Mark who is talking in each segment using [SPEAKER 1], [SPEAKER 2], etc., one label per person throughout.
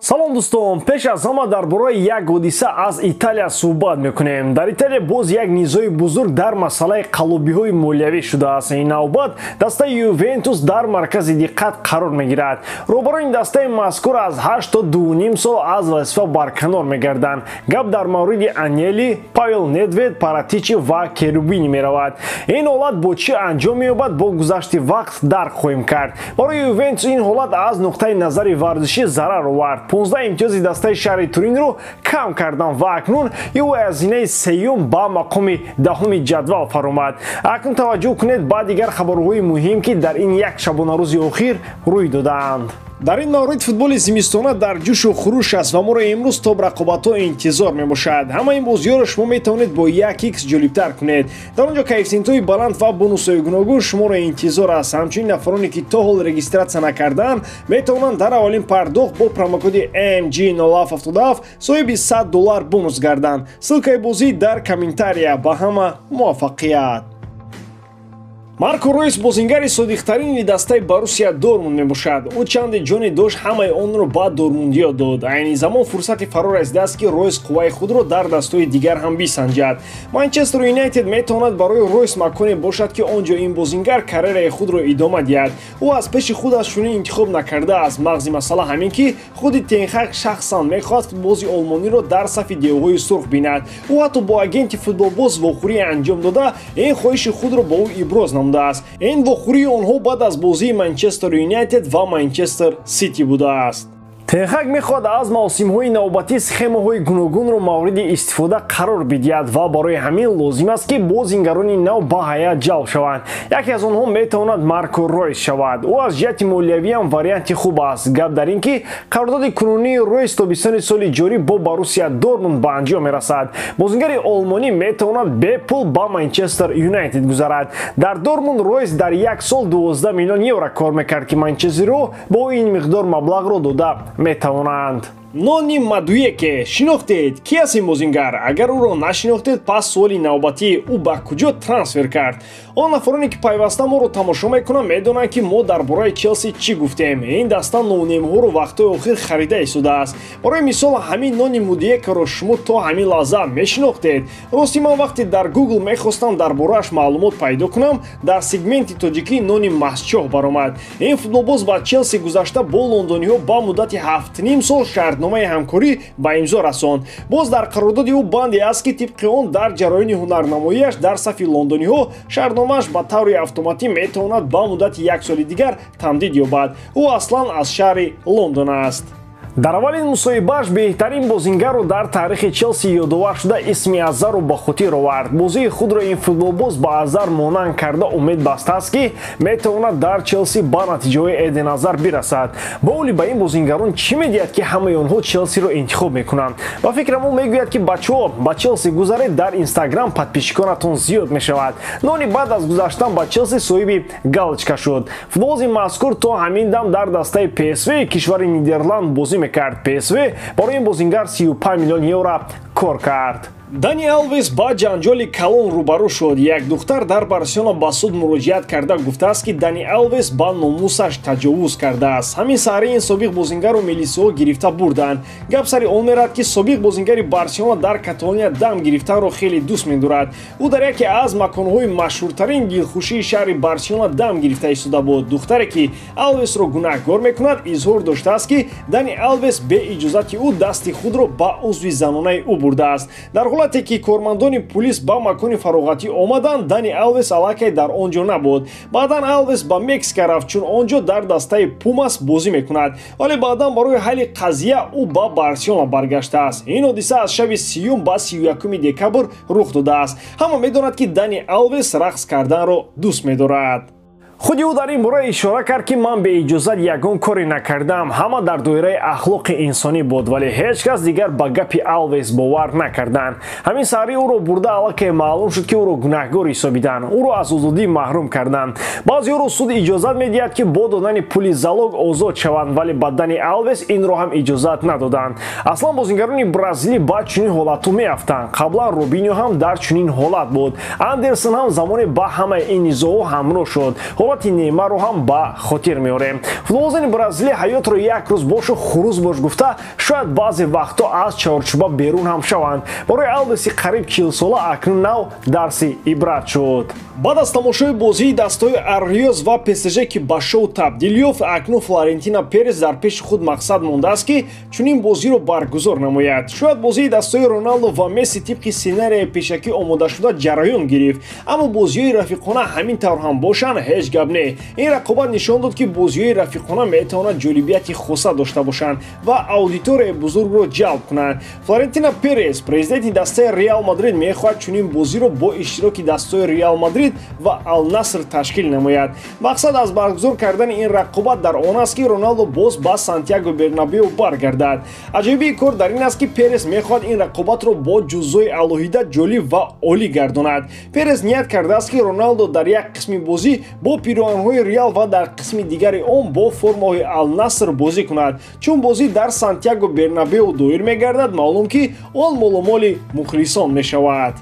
[SPEAKER 1] Салом, дӯстон! Пеш аз ҳама дар бораи як ҳодиса аз Италия суҳбат мекунем. Дар Италия боз як низои бузург дар масъалаи қаллобиҳои молиявӣ шудааст. Ин навбат дастаи Ювентус дар маркази диққат қарор мегирад. Роҳбарони дастаи мазкур аз 8 то 2,5 сол аз вазифа барканор мегарданд. Гап дар мавриди Аньели, Павел Недвед, Паратичи ва Керубини меравад. Ин ҳолат бо чӣ анҷом меёбад, бо гузашти вақт дарк хоҳем кард. Барои Ювентус ин ҳолат аз нуқтаи назари варзишӣ зарар овард. 15 имтиёзи дастаи шаҳри Туринро кам карданд ва акнун ӯ аз зинаи сеюм ба мақоми 10-уми ҷадвал фаромад. Акнун таваҷҷӯҳ кунед ба дигар хабарҳои муҳим, ки дар ин як шабонарӯзи охир рӯй додаанд. Дар ин маврид футболи зимистона дар ҷӯшу хуруш аст ва моро имрӯз то рақобатҳо интизор мебошад. Ҳамаи ин бозиҳоро шумо метавонед бо 1x ҷолибтар кунед. Дар он ҷо коэффисиентҳои баланд ва бонусҳои гуногун шуморо интизор аст. Ҳамчунин нафароне, ки то ҳол регистратсия накардаанд, метавонанд дар аввалин пардохт бо промокоди MG0777 соҳиби 100 доллар бонус гарданд. Ссылкаи бозӣ дар комментария. Ба ҳама муваффақият! Марко Ройс бозингари содиқтарини дастаи Боруссия Дортмунд мебошад. Ӯ чанде ҷоне дошт, ҳамаи онро ба дортмундиё дод. Айни замон фурсати фаро расидааст, ки Ройс қувваи худро дар дастҳои дигар ҳам бисанҷад. Манчестер Юнайтед метавонад барои Ройс маконе бошад, ки он ҷо ин бозингар карьераи худро идома диҳад. Ӯ аз пеши худ аз чунин интихоб накардааст. Мағзи масъала ҳамин, ки худи Тенхак шахсан мехоҳад футболбози олмониро дар сафи девҳои сурх бинад. Ӯ ҳатто бо агенти футболбоз вохӯрӣ анҷом дода, ин хоҳиши худро ба ӯ иброз намудааст. Ин вохӯрии онҳо баъд аз бозии Манчестер Юнайтед ва Манчестер Сити будааст. Тенхак мехоҳад аз мавсимҳои навбатӣ схемаҳои гуногунро мавриди истифода қарор бидиҳад ва барои ҳамин лозим аст, ки бозингарони нав ба ҳайат ҷалб шаванд. Яке аз онҳо метавонад Марко Ройс шавад. Ӯ аз ҷиҳати молиявиам варианти хуб аст. Гап дар ин, ки қарордоди кунунии Ройс тобистони соли ҷорӣ бо Боруссия Дортмунд ба анҷом мерасад. Бозингари олмонӣ метавонад бепул ба Манчестер Юнайтед гузарад. Дар Дортмунд Ройс дар як сол 12 миллион евро кор мекард, ки манчестериҳо бо ин миқдор маблағро дода метавонанд. Нони Мадуеке шинохтед? Ки аст ин бозингар? Агар ӯро нашинохтед, пас суоли навбатӣ: ӯ ба куҷо трансфер кард? Он нафароне, ки пайваста моро тамошо мекунанд, медонанд, ки мо дар бораи Челси чӣ гуфтем. Ин даста ноунеймҳоро вақтҳои охир харида истодааст. Барои мисол, ҳамин Нони Мудиекаро шумо то ҳамин лаҳза мешинохтед? Рости, ман вақте дар Гугл мехостам дар борааш маълумот пайдо кунам, дар сегменти тоҷикӣ Нони Масчоҳ баромад. Ин футболбоз ба Челси гузашта бо лондониҳо ба муддати 7,5 сол шартномаи ҳамкорӣ ба имзо расонд. Боз дар қарордоди ӯ банде аст, ки тибқи он дар ҷараёни ҳунарнамоиаш дар сафи лондониҳо шартномааш ба таври автоматӣ метавонад ба муддати як соли дигар тамдид ёбад. Ӯ аслан аз шаҳри Лондон аст. Дар аввалин мусоҳибааш беҳтарин бозингарро дар таърихи Челси ёдовар шуда, исми Азарро ба хотир овард. Бозии худро ин футболбоз ба Азар монанд карда, умед бастааст, ки метавонад дар Челси ба натиҷаҳои Эден Азар бирасад. Боули ба ин бозингарон чӣ медиҳад, ки ҳамаи онҳо Челсиро интихоб мекунанд? Ба фикрам, ӯ мегӯяд, ки бачаҳо, ба Челси гузаред, дар Инстаграм подписчиконатон зиёд мешавад. Нони баъд аз гузаштан ба Челси соҳиби галочка шуд. Футболбози мазкур то ҳамин дам дар дастаи ПСВ кишвари Нидерланд бозӣ мекард. ПСВ барои ин бозингар 35 миллион евро кор кард. Дани Алвес ба ҷанҷоли калон рӯбарӯ шуд. Як духтар дар Барселона ба суд муроҷиат карда, гуфтааст, ки Дани Алвес ба номусаш таҷовуз кардааст. Ҳамин саҳари ин собиқ бозингару милисиҳо гирифта бурданд. Гап сари он меравад, ки собиқ бозингари Барселона дар Каталония дам гирифтанро хеле дӯст медорад. Ӯ дар яке аз маконҳои машҳуртарин дилхушии шаҳри Барселона дам гирифта истода буд. Духтаре, ки Алвесро гунаҳкор мекунад, изҳор доштааст, ки Дани Алвес бе иҷозати ӯ дасти худро ба узви занонаи ӯ бурдааст. Дар ҳолате ки кормандони пулис ба макони фароғатӣ омаданд, Дани Алвес аллакай дар он ҷо набуд. Баъдан Алвес ба Мексика рафт, чун он ҷо дар дастаи Пумас бозӣ мекунад, вале баъдан барои ҳалли қазия ӯ ба Барселона баргаштааст. Ин ҳодиса аз шаби 30-юм ба 31-уми декабр рух додааст. Ҳама медонад, ки Дани Алвес рақс карданро дӯст медорад. Худи ӯ дар ин бора ишора кард, ки ман беиҷозат ягон коре накардам, ҳама дар доираи ахлоқи инсонӣ буд, вале ҳеҷ кас дигар ба гапи Алвес бовар накарданд. Ҳамин саҳари ӯро бурда, аллакай маълум шуд, ки ӯро гунаҳгор ҳисобиданд, ӯро аз озодӣ маҳрум карданд. Баъзеҳоро суд иҷозат медиҳад, ки бо додани пули залог озод шаванд, вале ба Дани Алвес инро ҳам иҷозат надоданд. Аслан бозингарони бразилӣ ба чунин ҳолатҳо меафтанд. Қаблан Робинио ҳам дар чунин ҳолат буд. Андерсон ҳам замоне ба ҳамаи ин низоъҳо ҳамроҳ шуд. Ҳолати Неймарро ҳам ба хотир меорем. Футболбозони Бразилия ҳаётро як рӯз бошу хурӯз бош гуфта, шояд баъзе вақтҳо аз чаҳорчӯба берун ҳам шаванд. Барои Алвеси қариб 40-сола акнун нав дарси ибрат шуд. Баъд аз тамошои бозии дастҳои Арриёз ва ПСЖ, ки ба шоу табдил ёфт, акнун Флорентино Перес дар пеши худ мақсад мондааст, ки чунин бозиро баргузор намояд. Шояд бозии дастҳои Роналдо ва Месси тибқи сценарияи пешакӣ омодашуда ҷараён гирифт, аммо бозиҳои рафиқона ҳамин тавр ҳам бошанд, ҳеҷ гап не. Ин рақобат нишон дод, ки бозиҳои рафиқона метавонад ҷолибияти хоса дошта бошанд ва аудиторияи бузургро ҷалб кунанд. Флорентино Перес, президенти дастаи Реал Мадрид, мехоҳад чунин бозиро бо иштироки дастҳои Реал Мадрид ва Ал-Наср ташкил намояд. Мақсад аз баргузор кардани ин рақобат дар он аст, ки Роналдо боз ба Сантьяго Бернабеу баргардад. Аҷоибии кор дар ин аст, ки Перес мехоҳад ин рақобатро бо ҷузъҳои алоҳида ҷолиб ва олӣ гардонад. Перес ният кардааст, ки Роналдо дар як қисми бозӣ бо пироҳанҳои Реал ва дар қисми дигари он бо формаҳои Ал-Наср бозӣ кунад. Чун бозӣ дар Сантьяго Бернабеу доир мегардад, маълум ки он молумоли мухлисон мешавад.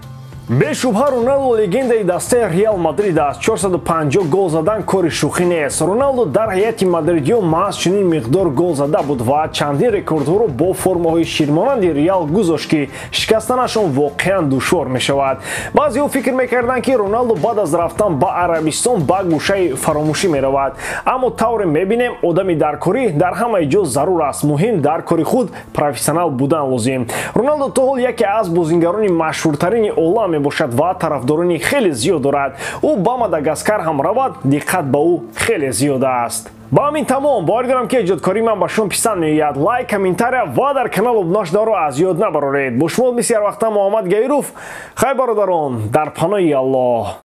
[SPEAKER 1] Бешубҳа, Роналдо легендаи дастаи Реал Мадрид аст. 450 гол задан кори шӯхӣ нест. Роналдо дар ҳайати мадридиён маҳз чунин миқдор гол зада буд ва чандин рекордҳоро бо формаҳои ширмонанди Реал гузошт, ки шикастанашон воқеан душвор мешавад. Баъзеҳо фикр мекарданд, ки Роналдо баъд аз рафтан ба Арабистон ба гӯшаи фаромӯшӣ меравад, аммо тавре мебинем, одами даркорӣ дар ҳамаи ҷо зарур аст. Муҳим дар кори худ профессионал будан лозим. Роналдо то ҳол яке аз бозингарони машҳуртарини олам мебошад ва тарафдорони хеле зиёд дорад. Ӯ ба Мадагаскар ҳам равад, диққат ба ӯ хеле зиёд аст. Ба ҳамин тамом. Бовар дорам, ки эҷодкории ман ба шумо писанд меояд. Лайк, комментария ва дар канал обуна шуданро аз ёд набароред. Бо шумо мисли ҳар вақта Муҳаммад Гаиров. Хайр, бародарон, дар паноҳи Аллоҳ.